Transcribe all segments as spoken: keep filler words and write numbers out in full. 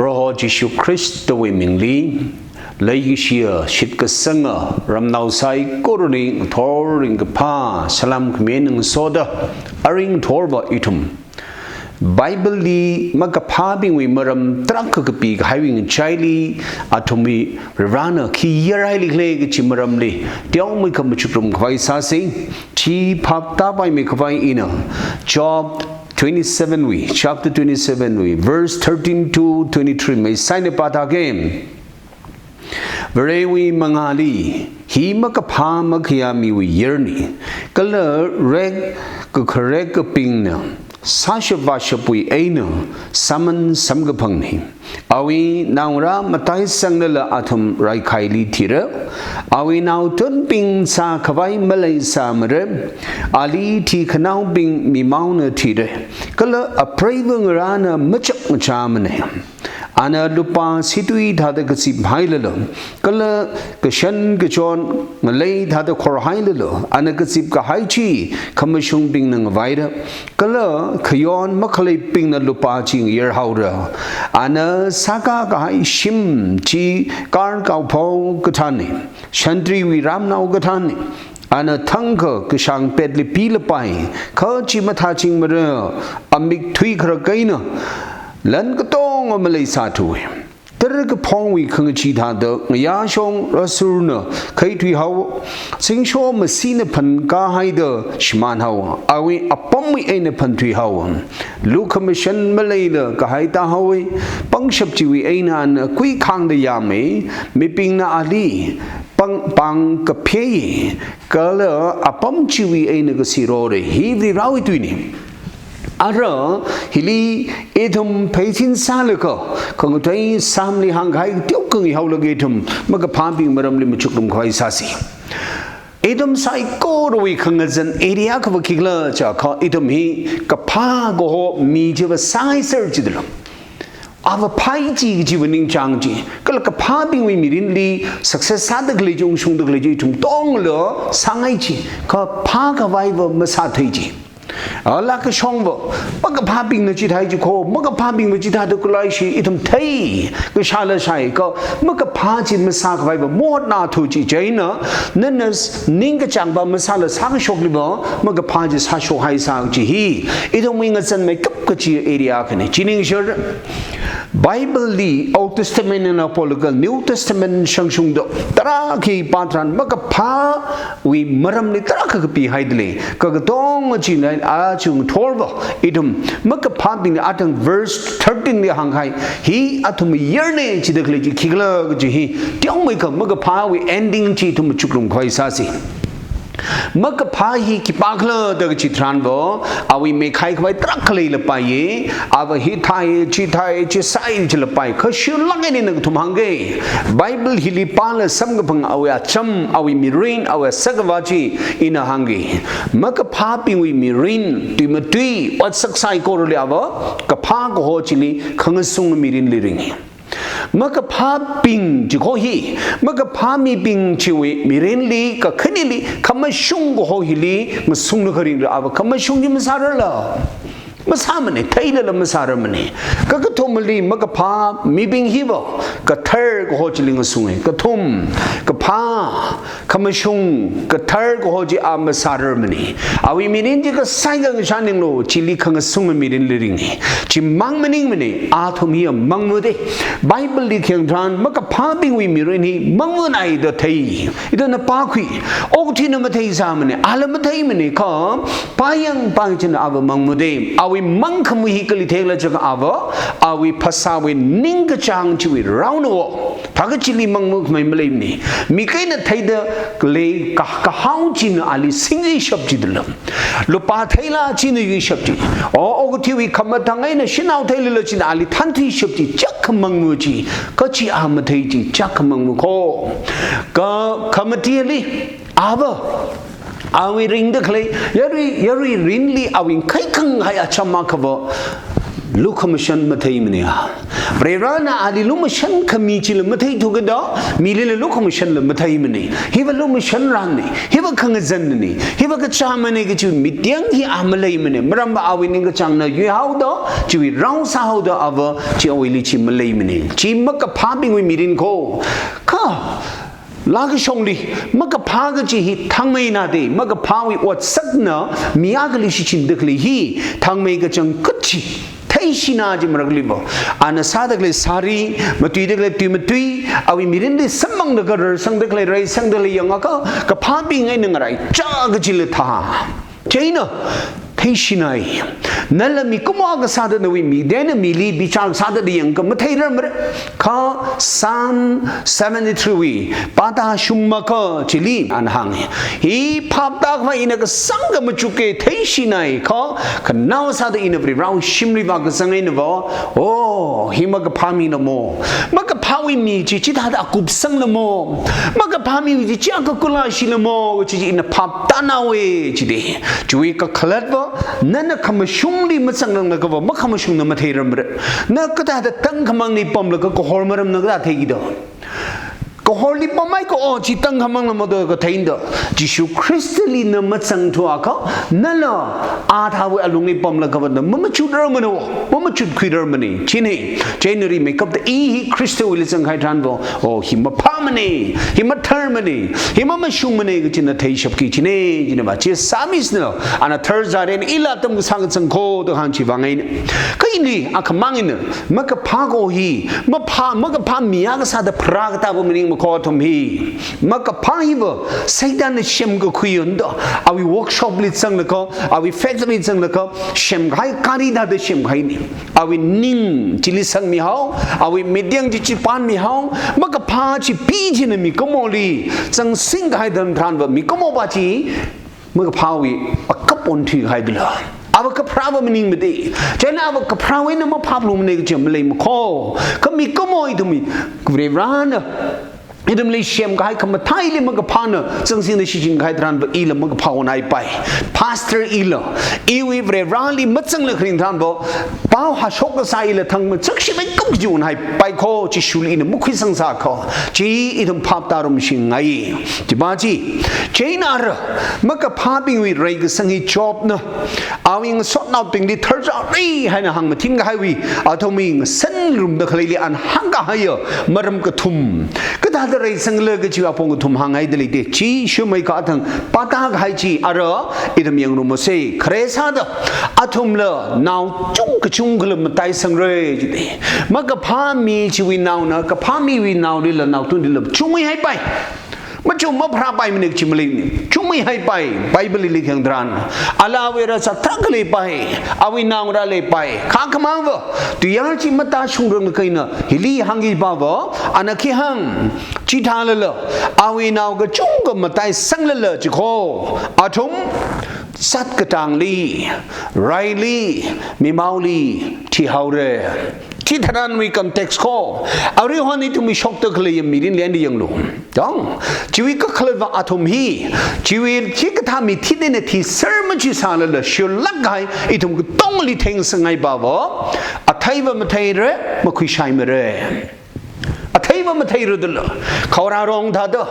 Proho Jishu Khristawui mingli, leikashiya shitkasanga ramnao saikorali ngathor ringkaphā salam khami eina ngasoda, aring ngathorva ithum Bible li makaphābingwui maram tarākha kapikahaiwui ngachaili athumwui Varena khi yarhaili khala kachi maramli teomeikha machukrum khavai sāsa. Chi phap tāpaimei khavai ina Job twenty-seven wui, chapter twenty-seven wui, verse thirteen to twenty-three mei saina pāthake. Varewui mangāli, hi makaphā makhayā miwui yarna, kala rek kakharekkabingna sāshap vāshapwui eina sāman samkaphangna. Awui naongarā mataisanglala athum raikhaili thira. Awui naotunbing sākhavai maleisāmara. Ali thikhanaobing mimaona thira, kala apreiva ngarāna machakngachāmana. Ana lupā situi thāda kaziphailala, kala kashan kachon ngalei thāda khorhailala, ana kazipkahai chi khamashungbingna ngavaira, kala khayon makhaleibingna lupā chi ngayarhaora. Ana sākakahai shim chi karkaophao kathāna, shantriwui ramnao kathāna. Ana thangkha kashāngpetli pilapai, kha chi mathāchingmara, amik thuikharak eina lan katonga maleisāthuwa. Tara kaphongwui khangachee thāda ngayāshong rasurna khaithuihaowa, zingsho masina phankahaida shimānhaowa. Awui apamwui eina phanthuihaowa. Lukhamashan maleila kahai tāhaowa. Pangshap chiwui eina ana kuikhāngda yāmei. Mibingna ali pang, pāng kaphei, kala apam chiwui eina kasirora. Hi Varivarāwui tuina. Ara hili ithum pheisin sālaga khangatei sāmli hāngkahai teokha ngaihaolaga ithum makaphābing maramli machukrum khavai sāsa. Ithum saikorawui khangazan area akhava khikhala chiakha, ithum hi kaphā kaho mi chiva sāngaisera jidalei. Ava phāi chi kajiva ningchāng chi. Kala kaphābingwui mirinli success sāda khalei chi, ungshungda khalei chi, ithum tongla sāngai chi. Kaphā khavaiva masāthei chi. Ala kashongva, makaphābingna chithai chi kho, makaphābingva chithāda khalei chi, ithum thei, kashāla shāi kha, makaphā chi masākhavaiva mohotnathu chi chieina, nana s-, ningkachāngva masāla sākashokliva, makaphā chi sāshokhai sā chi hi, ithumwui ngazanmeikap kachi area akhana. Chi ningshira, Bible li Old Testament eina polaga New Testament shangshungda tarākha pātharan makaphāwui maramli tarākha kapihaidalei. Kha katonga china aja ngathorva ithum makaphābingli atang verse thirteen li hāngkahai, hi athum yarna jida khalei chi khikhala kaji hi teomeikha makaphāwui ending chi ithum machukrum khavai sāsa. Makaphā hi khipākhala da kachi tharanva, awui meikhai khavai tarākha leilapaiya, ava hithai, chithai, chisai jilapai, kha shilāk eina ina kathum hāngke. Bible hili pāla samkaphang awui acham, awui mirin, awui sakavā chi ina hāngke. Makaphābingwui mirin, tui matui, otsak saikorali ava kaphā kaho chili khangasunga mirinli ringa. Makaphābing chi kho hi, makaphā mibing chiwui mirinli, kakhaneli, khamashung kaho hili ngasunglaga ringra, ava khamashung chi masārarla. Masāmana, theilala masārarmana. Kakathumali makaphā mibing hiva, kathar kaho chili ngasunga. Kathum, kaphā, khamashung, kathar kaho chi a masārarmana. Awui mirin chi kasai kha ngashaninglu, chili khangasunga mirinli ringa. Chimang maningmana, athum hi mangmade. Bible li khayang tharan, makaphābingwui mirin hi mangmanai da thei. Ithumna pākhui, okathuina matheisāmana, ala matheimana kha, pāyang pāchina ava mangmade. Awui mangkhamui hi kali thei khala chiakha ava, awui phasāwui ningkachāng chiwui raonawo. Thākha chili mangmukhamei maleimana. Mik eina theida khalei ka-, kahao china ali singishap jidalei. Lupā theila china yuishap ji. O, okathuiwui khamathang eina shanao theilala china ali thanthuishap ji. Chak khamangmu chi. Kachi a mathei chi. Chak khamangmu kho. Kha, khamatili ava, awui ringda khalei, yarui, yarui rinli awui ngakhai khanghai acham akhava lukhamashan matheimana. Varena ali lumashan khami chila matheithuda, milila lukhamashanla matheimana. Hiva lumashan ranna, hiva khangazanna, hiva kachāmana kachi midiang hi a maleimana. Maramva awui ningkachāngna yuihaoda, chiwui rao sāhaoda ava chi awuili chi maleimana. Chi makaphābingwui mirin ko. Kha, laa kashongli, makaphā kachi hi thangmeina da, makaphāwui otsakna mi akhali shichinda khalei hi, thangmei kachangkhat chi theishina chi marakliva, ana sāda khalei sari, matuida khalei tuimatui, awui mirinli samphangda kha rarsangda khalei raisangda khalei yangakha, kaphābing eina ngaraichā kachila thā. Chieina theishinai. Nala mikumo akha sāda nawui midena mili bichar sāda yangakha matheirarmara. Kha Psalm seventy-three wui pata shumakha chili ana hānga. Hi phaptākhavai ina kasāngkha machuka, theishinai kha, khanao sāda ina Varewui shimli vākasang einava, oh, hi makaphā mina mo. Makaphāwui mi chi chithāda kupsangna mo. Makaphā miwui chi chi akha kulashina mo, chi chi ina phaptānaowa chida. Chiwui kakhalatva, nana khamashungli mazanglakha va, makhamashungna matheirarmara. Na kathāda tangkhamangli pamlaga kahor maramna kathā theikida. Kahorli pamhaiakha, oh, chi tangkhamangla mo da katheida. Jishu Khristali na mazangthuakha, nala athāwui alungli pamlaga va na mamachutngararmana, mamachutkhuirarmana. Chieina, chieina rimeikapta i hi Khristawuili zangkahai tharanva, oh, hi maphāmana, hi matharmana, hi mamashungmana kachi na theishapki china, chinava chi Psalmist na, ana tharzaren ila atam kasā kachang ko da hāng chiwui vang eina. Kha ili akhamang eina, makaphā ko hi, maphā, makaphā mi akha sāda pharākatā va maningmana ko athum hi. Makaphā hiva, Satanna semkakhui yonda, awui workshop li zanglaga, awui factory zanglaga, semkahai gari thāda semkahaina. Awui ning chili sangmihao, awui midiang chi chi pānmihao, makaphā chi pi china mikumoli zangsingkahai tharan tharanva mikumo va chi, makaphāwui akap onthuikahaidala. Ava kapharā va maningmada. Chieina ava kapharāwui eina maphāphalungmana kachi maleimana ko. Kha mikumo ithumwui, Varena ithumli semkahai khamathāli makaphāna zangsingda shichinkahai tharanva ila makaphā onhaipai. Pastor ila, iwui Vareli mazanglakha ring tharanva, pao hashok kasā ila thangmachak shimeikap kaji onhaipai ko, Jishuli ina makhuisangsā ko. Chi ithum phaptārumshingai. Chiva chi, chieina ara, makaphābingwui reikasang hi Jobna, awui ngasotnaobingli tharzarei haina hāngmathingkahaiwui, athumwui ngasanrumda khaleili ana hāngkahaiya maram kathum. Kathāda reisangla kachi apong kathum hānghaida leida. Chi shumai kathang pata kahai chi ara, ithum yangrumsa. Khare sāda, athumla nao chung kachungkhala mataisangra chida. Makaphā mi chiwui naona, kaphā miwui naolila, naotunglila chungmeihaipai. Machung mapharāpaimana kachi maleimana. Chungmeihaipai, Bible li khayang tharan. Ala awui rāzat tarākha leipai, awui naongarā leipai. Kha akhamangva, tuiyār chi matāshungrang kaina, hili hāngki pava, ana khi hāng, chithālala, awui nao kachungkha mataisanglala chi ko, athum, zat katangli, raili, mimaoli, thihaora. Chitharanwui context ko, aruihon ithumwui shokta khaleiya mirinli eina yanglu. Dong, chiwui kakhalatva athum hi, chiwui chikathā mi thit eina thiser machi sālala, shurlāk kahai ithum katongli thengsanghaipava, atheiva matheira, makhuishaimara. Atheiva matheirudala, khaorarong thāda,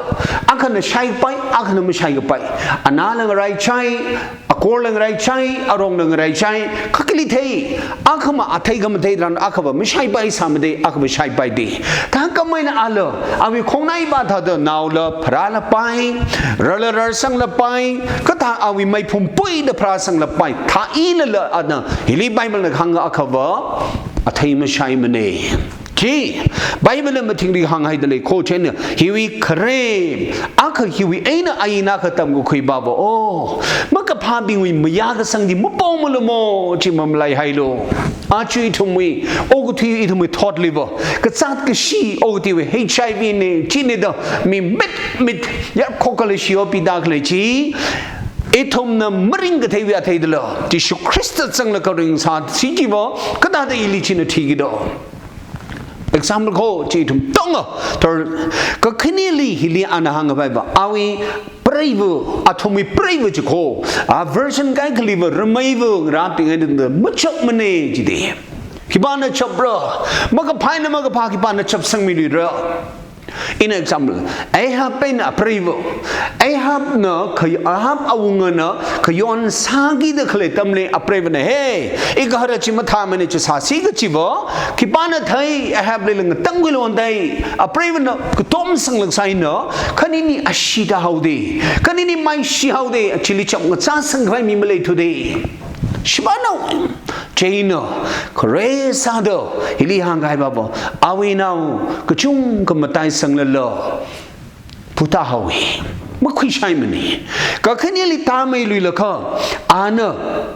akhana shaipai, akhana mashaikapai. Anala ngaraichai, akorla ngaraichai, arongla ngaraichai, kha kali thei, akhama athei khamathei tharan, akhava mashaipai sāmada, akhava shaipaida. Thākhameina ala, awui khongnaiva thāda, naola pharālapai, rarla rarsanglapai, kathā awui meiphumpui da pharāsanglapai, thā ilala ana, hili Bible na hānga akhava, athei mashaimana. Chi, Bible na mathingri hānghaida lei ko chieina, hiwui khare, akha hiwui eina aina kha tamkakhui pava, oh, makaphābingwui mayākasang chi mapongmala mo, chi mamalaihailu. Aja ithumwui, okathui ithumwui thotliva, kazāt kashi, okathuiwui H I V na, china da, mi mit, mit, yarkhok kala shio pida khalei chi, ithumna maringkatheiwui atheidala, Jishu Khrista zanglaga ringsā chi chiva, kathāda ili china thiki do. Example ko, chi ithum tonga, thar, kakhaneli hili ana hāngkhavaiva, awui preiva, athumwui preiva chi ko, a version kaikhaliva, rameiva, ngarābing eina da, machakmana chida. Khipāna chapra? Makaphā eina makaphā khipāna chapsangmiluira? Ina example, Ahab eina apreiva. Ahabna kha-, Ahab awungana khayon sākida khalei atamli apreivana, "Hey, igahara chi mathāmana, chi sāsi," kachiva khipāna thei? Ahablila ngatangkhuilu won thei. Apreivana katom sanglāk sāina, khanini ashee tāhaoda, khanini maishi haoda, chili chapngachā sangkhavai mi maleithuda. Shibānao, chieina khare sāda hili hāngkahai pava, awui nao kachungkha mataisanglala phutāhaowa. Makhuishaimana. Kakhaneli tāmeiluilakha, ana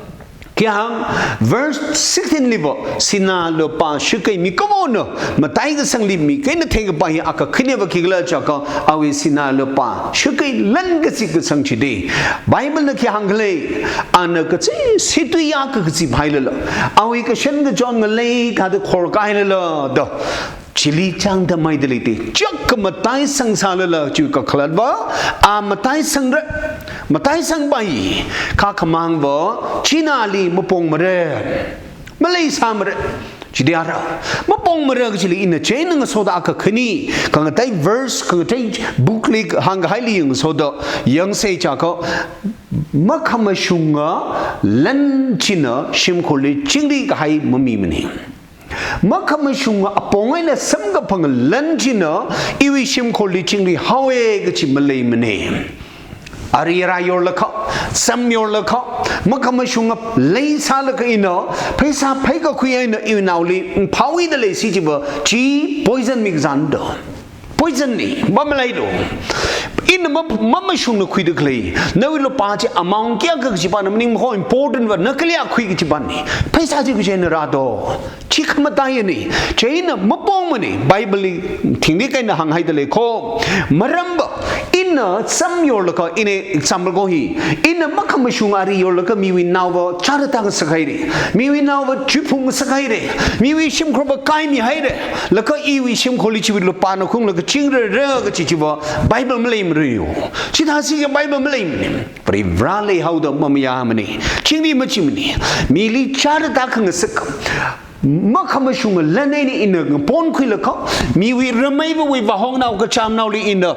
khi hāng, verse sixteen liva, sinā lupā shakei mikumona mataikasangli mik eina theikapai hi akakhaneva khikhala jiakha, awui sinā lupā shakei lan kazip kasang chida. Biblena khi hāngkhala? Ana kazip, situi akha kaziphailala, awui kashan kachon ngalei thāda khorkahailala da, chili chāngda maida leida. Chiyākha mataisangsālala chiwui kakhalatva, a mataisangra. Mataisanpai, kha khamangva, china ali mapongmara, maleisāmara. Chida ara, mapongmara kachili ina chieina ngasoda akha khani, khangatei verse, khangatei bookli hāngkahaili ngasoda yangsa jiakha, makhamashunga lan china shimkhurli chingri kahai mamimana. Makhamashunga apong eina samkaphanga lan china iwui shimkhurli chingri haowa kachi maleimana. Ari ara yorlakha, sam yorlakha, makhamashunga lei sālaga ina pheisā pheikakhui eina iwui naoli phāwuida leisi chiva, chi poison mikzan da. Poison na, mamalailu. Ina ma-, mamashungna khuida khalei, nawui lupā chi amount kayākha kachipana maning makho, important va, na kali akhui kachipana. Pheisā chi khuichina rāda. Chi khamataiyana, chieina mapongmana, Bibleli thingli kaina hānghaida lei kho. Maramva, ina sam yorlakha, ina example ko hi, ina makhamashung ari yorlakha miwui naova chara tāngasakhaira, miwui naova chuiphungngasakhaira, miwui shimkhurva kaimihaira, laga iwui shimkhurli chiwui lupāna khunglaga chingrara kachi chiva Bible maleimareo. Chithāsi ka Bible maleimana. Varivarā leihaoda mamayāmana. Chingri machimana. Mili chara tākhangasak, makhamashunga lan eina ina ngaponkhuilakha, miwui rameivawui vāhongnao kachamnaoli ina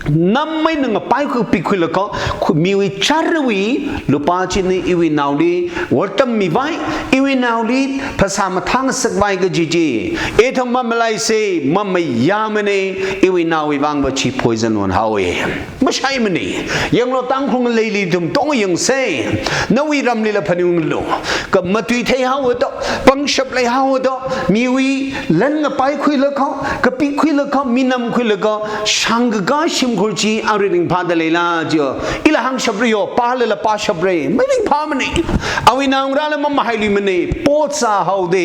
nam eina ngapaikhui pikhuilakha, khu-, miwui charawui lupā china iwui naoli wortam mivai, iwui naoli phasā mathāngasakvai kaji chi, ithum mamalaisa, mamayāmana, iwui naowui vangva chi poison onhaowa. Mashaimana. Yanglu, Tangkhul ngaleili ithum tong yangsa. Nawui ramlila phaningunglu. Kha matui theihaowa da, pangshap leihaowa da, miwui lan ngapaikhuilakha, kapikhuilakha, minamkhuilakha, shāngkakā shimkhur chi arui ringphāda leila jiakha, ila hāngshapra yo, pālala pāshapra, maringphāmana. Awui naongarāla mamahailuimana, potsā haoda.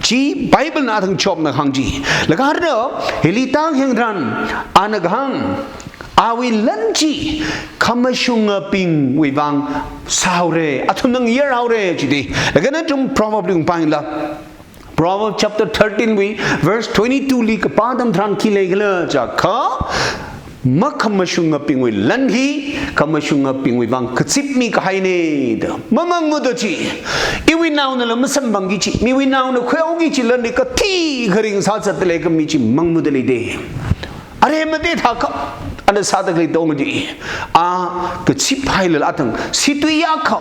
Chi Biblena athang chopna hāng chi. Laga ara, hili tākahai tharan, ana kahāng, awui lan chi khamashungabingwui vang sāhaora, athumna ngayarhaora chida. Laga nathum Proverbsli ungpānglā. Proverbs chapter thirteen wui verse twenty-two li kapā atam tharan khi leikhala jiakha, makhamashungabingwui lan hi khamashungabingwui vang kazip mikahaina da. Mamangmada chi. Iwui naonala masamphangki kachi, miwui naona khuihaoki kachi lan hi kathi kharing sāzatda leikhami chi mangmada leida. Are mate thākha, ana sāda khalei tong chi, a kaziphailala athang situi akha,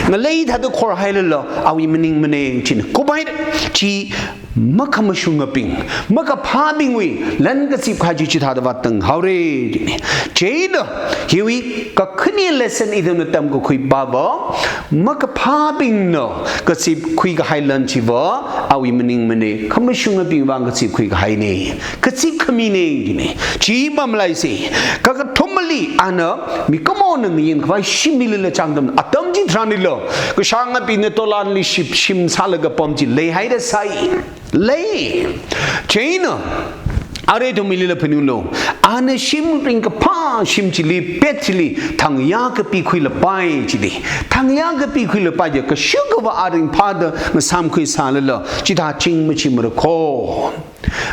ngalei thāda khorhailala, awui maningmana china kuphai chi, makhamashungabing, makaphābingwui lan kazip kahai chi chithāda vātang haora china. Chieina hiwui kakhane lesson ithumna tamkakhui pava, makaphābingna kazipkhui kahai lan chiva, awui maningmana, khamashungabing vang kazipkhui kahaina, kazip khamina china. Chi mamalaisa. Kakathumali ana mikumona ngayin khavai shimlila chāngdam atam chitharanlila, kashāngabingna tolanli ship shim sālaga pam chi leihaida sai. Lei. Chieina, are ithum milila phaningunglu. Ana shim ringkaphā shim chili, pet chili, thangya kapikhuilapai chida. Thangya kapikhuilapai chi, kashukava a ringphāda masāmkhui sālala, chithā ching machimara kho.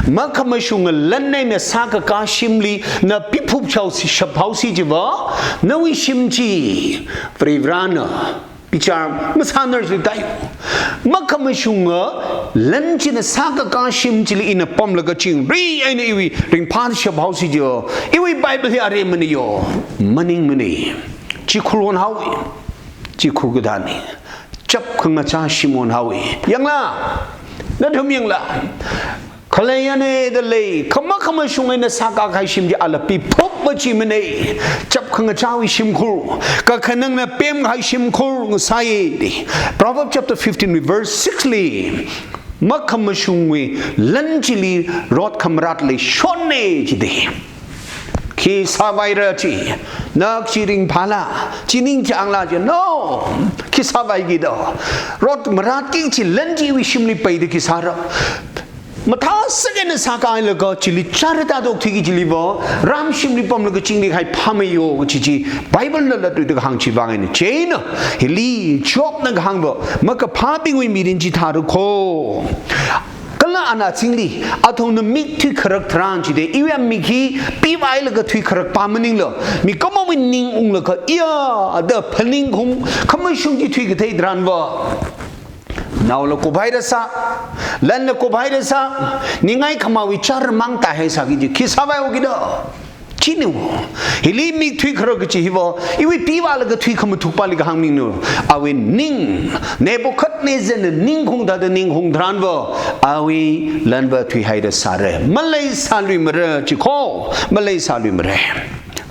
Makhamashunga lan eina sākakā shimli na piphup shaosi, shaphaosi chiva, nawui shim chi, Varivarāna bichar masānar jidai. Makhamashunga lan china sākakā shim chili ina pamlaga chingri eina iwui ringphāshap haosi jo. Iwui Bible hi aremana jo. Maningmana. Chi khurwon haowa. Chi khurkadani. Chapkhangachā shimwon haowa. Yangla? Nathum yangla? Khalei yane da lei, kha makhamashung eina sākakahai shim chi ala piphup machimana. Chapkhangachāwui shimkhur, kakhanangna pemkahai shimkhur ngasai da. Proverbs chapter fifteen verse six li, makhamashungwui lan chili rot khamarat leishonna jida. Khi sāvaira chi, na chi ringphāla, chi ningchāngla chi, no, khi sāvaiki do. Rot maratki chi lan chiwui shimli peida khi sāra. Mathāsak eina sākahailaga chili chara tāthuiki chiliva, ram shimli pamlaga chingri kahai phāmeiya kachi chi, Bible na latluida kahāng chiwui vang eina. Chieina, hili Jobna kahāngva, makaphābingwui mirin chithāra kho. Kala ana chingri, athumna mik thuikharak tharan chida, iwui mik hi pivailaga thuikharakpa maningla, mikumowui ning unglaga iya da phaningkhaung, khamashung chi thuikathei tharanva, naola kuphairasā, lanla kuphairasā, ningai khamāwui char mang tāhaisāki chi, khi sāvaiuki do. China wo. Hili mik thuikharak kachi hiva, iwui pivailaga thuikhamathukpali kahāng maningna. Awui ning, Nebuchadnezzarna ningkhaung thāda ningkhaung tharanva, awui lanva thuihaida sāra. Maleisāluimara chi kho, maleisāluimara.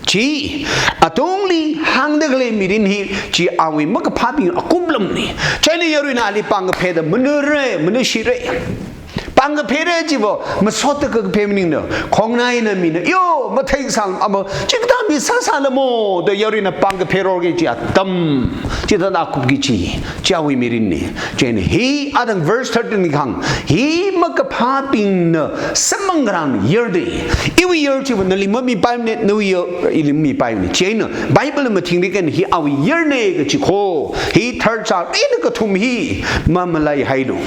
Chi, atungli hāngda khalei mirin hi, chi awui makaphābing akuplamna. Chieina yaruina ali pāngkapheda manure, manushire. Pāngkaphera chiva, masot kaphā maningna, khongnaina mina, yo, matheisālama, chikathā mi sāsālamo, da yaruina pāngkapherorki chi atam, chithāda kupki chi, chi awui mirinna. Chieina hi, adang verse thirteen li kahāng, hi makaphābingna samphang tharan yarda, iwui yar chiva nali mamipaimana, nawui yar ili mipaimana. Chieina, Bible mathingri kan hi awui yarna kachi kho, hi tharchar eina kathum hi, mamalaihailu.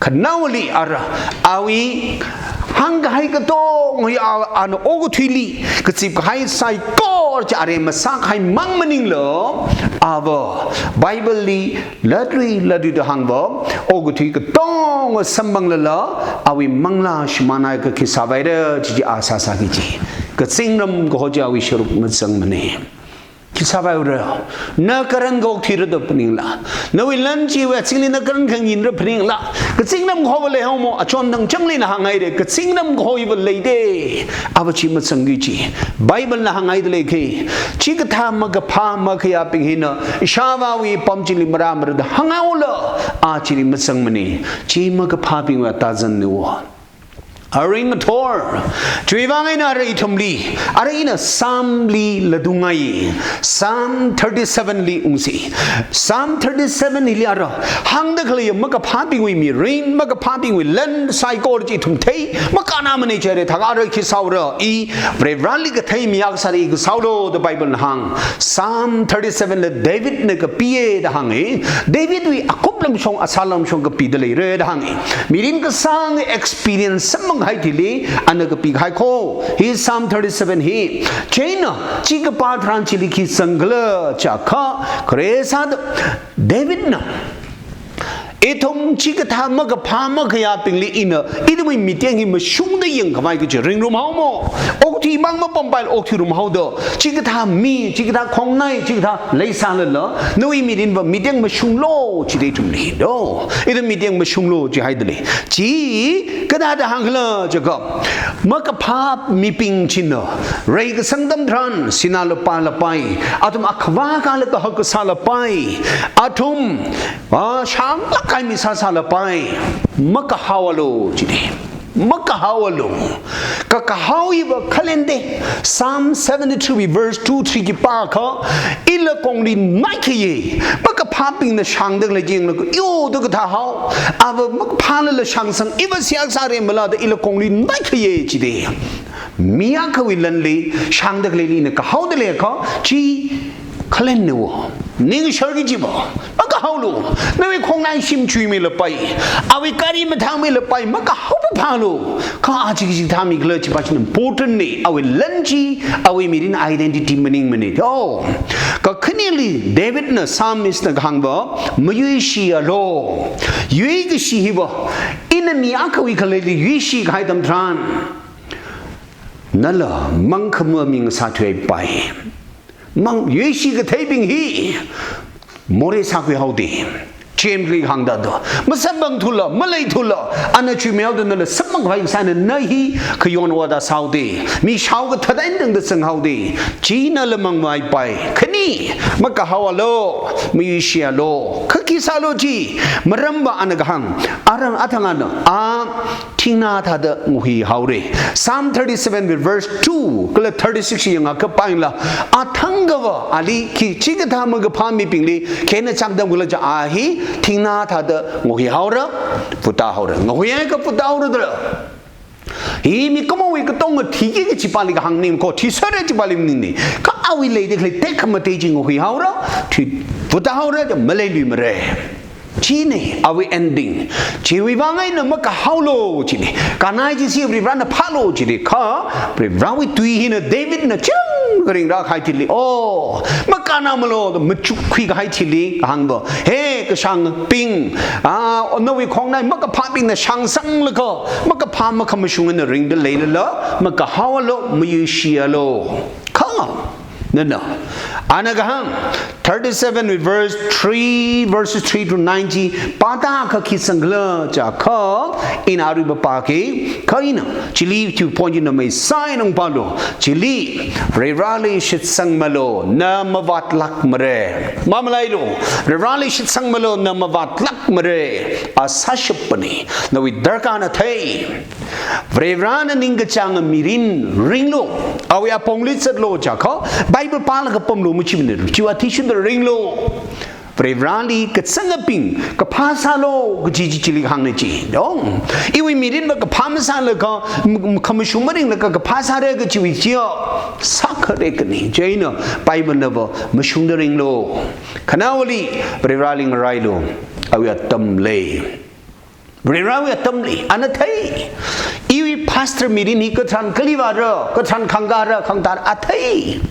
Khanaoli ara, awui hāngkahai katonga a-, ana okathuili kazipkahai saikora chi aremma sākahai mang maningla, ava Bible li latlui latluida hāngva, okathui katonga samphanglala, awui manglā shimānhaiakha khi sāvaira chi chi a sāsāki chi. Kazingram kaho chi awui sharuk mazangmana. Khi sāvaiura, na karan okthuira da phaningla. Nawui lan chiwui achingli na karan khanginra phaningla. Kazingram kahova leihaomo, achon thangchangli na hānghaira, kazingram kaho hiva leida. Ava chi mazangki chi. Bible na hānghaida lei khi. Chikathā makaphā makhayābing hina, ishāvāwui pam chili marāmara da hānghaola, a chili mazangmana. Chi makaphābingwui atazanna wo. Aring athor. Chiwui vang eina ara ithumli, ara ina Psalm li ladungai. Psalm thirty-seven li ungsi. Psalm thirty-seven hili ara, hāngda khalei makaphābingwui mirin, makaphābingwui lan saikora chi ithum thei, makānamana chieina thākha ara khi sāura, i Varivarāli kathei mi akha sāda i kasāulu da Bible na hāng. Psalm thirty-seven la Davidna kapiya da hānga. Davidwui akuplamshong, asālamshong kapida leira da hānga. Mirin kasāng experience samphang kahai thili, ana kapikahai kho. Hi Psalm thirty-seven hi. Chieina, chi kapā tharan chili khi zangkhala chiakha, khare sāda Davidna, ithum chikathā makaphā makhayābingli ina, ithumwui mikteng hi mashungda yangkhavai kachi ringrumhaomo. Okathui mang mapampaila okthuirumhaoda. Chikathā mi, chikathā khongnai, chikathā leisālala, nawui mirinva mikteng mashunglu chida ithumli do. Ithum mikteng mashunglu chihaida lei. Chi kathāda hāngkhala chiakha, makaphā mibing china, reikasang atam tharan, sinā lupā lapai, athum akhavā kala kahak kasā lapai, athum, a, shānglāk kahai mi sāsā lapai, makahaoalu chida. Makahaoalu. Kakahao hiva khalenda. Psalm seventy-three verse two three khipākha, ila kongli naikhaya. Makaphābingna shāngda khalei chi yanglaga, yo, da kathā hao. Ava makaphālala shāngsang, iva seihā sāra mala da ila kongli naikhaya chida. Mi akhawui lanli shāngda khaleili ina kahaoda leiakha, chi khalenna wo. Ningshārki chiva. Maka haolu. Nawui khongnai shim chuimilapai, awui gari mathāngmilapai, makahaopapalu. Kha aja kachi thāmikhala chipa china important na, awui lan chi, awui mirin identity maningmana. Oh, kakhaneli Davidna, psalmistna kahāngva, mayuishialu. Yuikashi hiva, ina mi akhawui khalei yuishikahai atam tharan, nala mangkhamā mi ngasāthuipai. Mang yuishi katheibing hi morei sākhuihaoda. Jamesli hāngda do. Masamphangthula, maleithula, ana chuimeoda nala samphang khavai sāna na hi khayon vāda sāhaoda. Mi shaokathat eina tangda zanghaoda. China lamang maipai. Khani, makahaoalu, mayuishialu. Kha khi sālu chi, maramva ana kahāng. Arang athang ana, a, thingnā thāda ngahuihaora. Psalm thirty-seven with verse two kala thirty-six yangakha pāngla, athang kava ali khi chikathā makaphā mibingli khena chāngdam khala cha a hi thingnā thāda ngahuihaora, vātāhaora. Ngahuiakha vātāhaora dala. Hi mikumowui katonga thiki kachipali kahāng maning ko, thisera chipali maningna. Kha awui leida khalei tekhamatei chi ngahuihaora, thi vātāhaora, maleiluimara. China awui ending. Chiwui vang eina makahaolu china. Kannai chi si Varivarana phālu china. Kha Varivarawui tui hina Davidna chang kharing rākahai thili, oh, makannamalu, machukkhui kahai thili kahāngva, he kashāngbing, a, nawui khongnai makaphābingna shāngsanglaga, makaphā makhamashung eina ringda leilala, makahaoalu, mayuishialu. Kha, nana, ana kahāng, thirty-seven with verse three, verses three to nine chi, pāda kha khi sangla chakha, ina aruiva pāki, kha ina, chili two point chi na mai sai nang pālu, chili, Varivarali shitsangmalu, na mavātlākmara. Mamalailu, Varivarali shitsangmalu, na mavātlākmara. A sāshapani, nawui darkar na thei. Varivarana ningkachāng mirin ringlu, awui apongli zatlu chakha, Bible pālaga pamlu machimana, chiwui athishurda ringlu. Varivarali kazangabing, kaphā sālu, kaji chi chili hāngna chi. Dong, iwui mirinva kaphā masālaga, m-, m-, khamashung maringlaga kaphā sāra kajiwui chi, sākhare kani. Chieina, Bible nava mashungda ringlu. Khanaowali, Varivarali ngarailu, awui atam lei. Varivarawui atam lei, ana thei. Iwui pastor mirin hi katharan kali vāra, katharan khangkāra, khangtāra, a thei.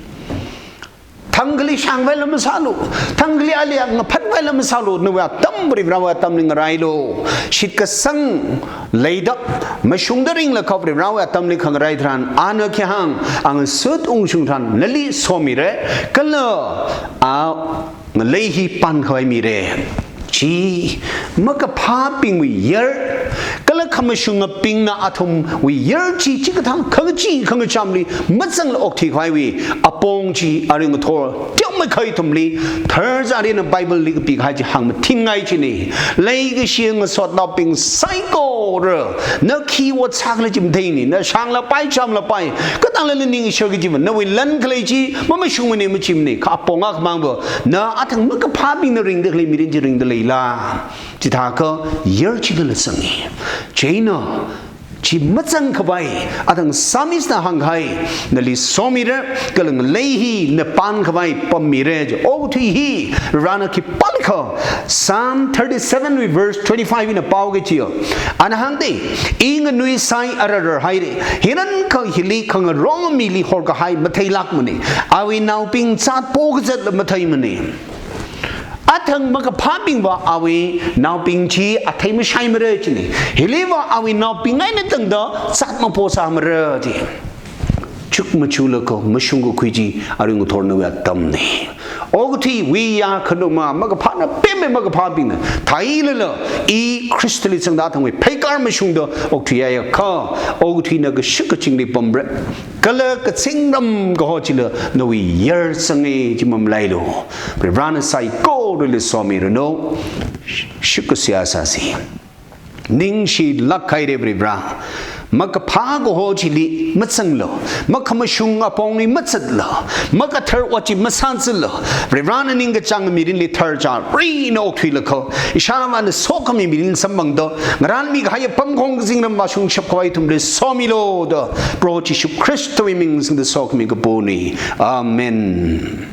Thangkhali shāngvaila masālu, thangkhali ali ngaphatvaila masālu, nawui atam Varivarawui atamli ngarailu. Shitkasang leida, mashungda ringlaga Varivarawui atamli khangarai tharan, ana khi hāng, a ngasut ungshung tharan, nali somira, kala a ngalei hi pānkhavai mira. Chi, makaphābingwui yar, kala khamashungabingna athumwui yar chi, chikathā khangachee khangachamli mazangla okthuikhavaiwui apong chi, arui ngathor teomeikha ithumli, tharzarina Bible li kapikahai chi hāngmathinngai china. Leikashi ngasotnaobing saikora, na khi ot sākhala chi matheimana, na shānglapai, chamlapai, katangla na ningshar kajiva, nawui lan khalei chi mamashungmana machimana, kha apong akhamangva, na athang makaphābingna ringda khalei mirin chi ringda leila. Chithākha yar china la zangi. Chieina, chi mazangkhavai, athang psalmistna hāngkahai, nali somira, kala ngalei hi na pānkhavai pammira, chi. Okathui hi, Varivarana khipālikha, Psalm thirty-seven wui verse twenty-five ina pao kajiya. Ana hāngda, i nganuisai ara rarhaira, hirankha hili khangarong mili horkahai matheilākmana, awui naobing zat pokazatla matheimana. Athang makaphābingva awui naobing chi athei mashaimara china. Hiliva awui naobing eina tangda zat maposāmara chi. Chukmajalaga mashungkakhui chi arui ngathor nawui atamna. Okathuiwui ya khanuma makaphāna pemmi makaphābingna theilala, i Khristali zangda athangwui pheikar mashungda okthuiakha, okathuina kashak kazingli pamra. Kala kazingram kaho chila nawui yar zangi chi mamalailu. Varivarana saikorali somiranu. Shukasya sāsi. Ningshilāk haira Varivara. Makaphā kaho chili mazanglu, makhamashung apongli mazatlu, makathar ot chi masāzatlu, Varivarana ningkachāng mirinli tharcharina okthuilaga, ishāvāna sokhami mirin samphangda, ngarānmikahai apam khong kazingram vāshungshapkhavai ithumli somilu da, Proho Jishu Khristawui ming singda sokhami kapona. Amen.